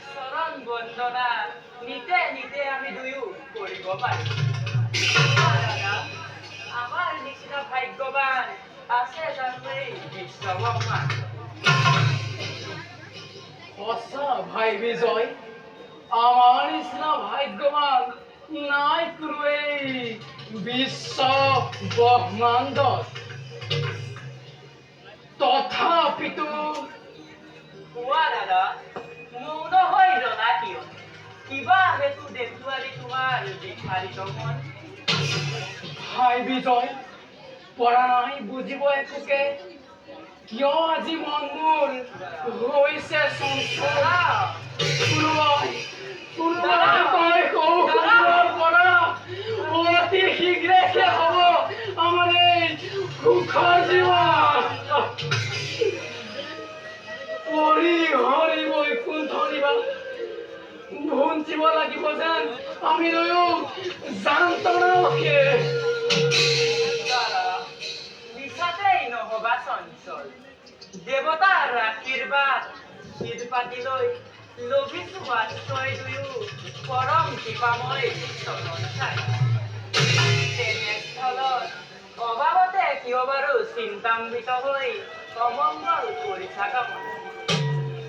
চৰণ বন্দনা নিতে নিতে আমি দুয়ো কৰিব পাৰিম। দাদা, আমাৰ নিচিনা ভাগ্যৱান আছে জানো এই বিশ্ব ব্ৰহ্মাণ্ডত? সঁচা ভাই বিজয়, আমাৰ নিচিনা ভাগ্যৱান নাই কোনো এই বিশ্ব ব্ৰহ্মাণ্ডত। তথাপিতো কোৱা দাদা, মৌন হৈ ৰলা কিয়? কিবা হেতু দেখুৱালি তোমাৰ বিষাদিত মন। ভাই বিজয়, পৰা নাই বুজিব একোকে, কিয় আজি মন মোৰ হৈছে চঞ্চল। দাদা! কোনোবাই কোনোবাই তই সৌসুৰৰ পৰা অতি শীঘ্ৰে শেষ হ'ব আমাৰ এই সুখৰ জীৱন। পৰি হৰি বৈকুণ্ঠ নিবাস ভুঞ্জিব লাগিব যেন আমি দুয়ো যান্ত্ৰণাকে। দাদা, মিছাতেই নহবা চঞ্চল। দেৱতাৰ আশীৰ্বাদ শিৰ পাতি লৈ লভিছো আশ্ৰয় দুয়ো পৰম কৃপাময় চৰণ চাই। তেনেস্থলত অভাৱতে কিয় বাৰু চিন্তান্বিত হৈ অমংগল কৰিছা কামনা?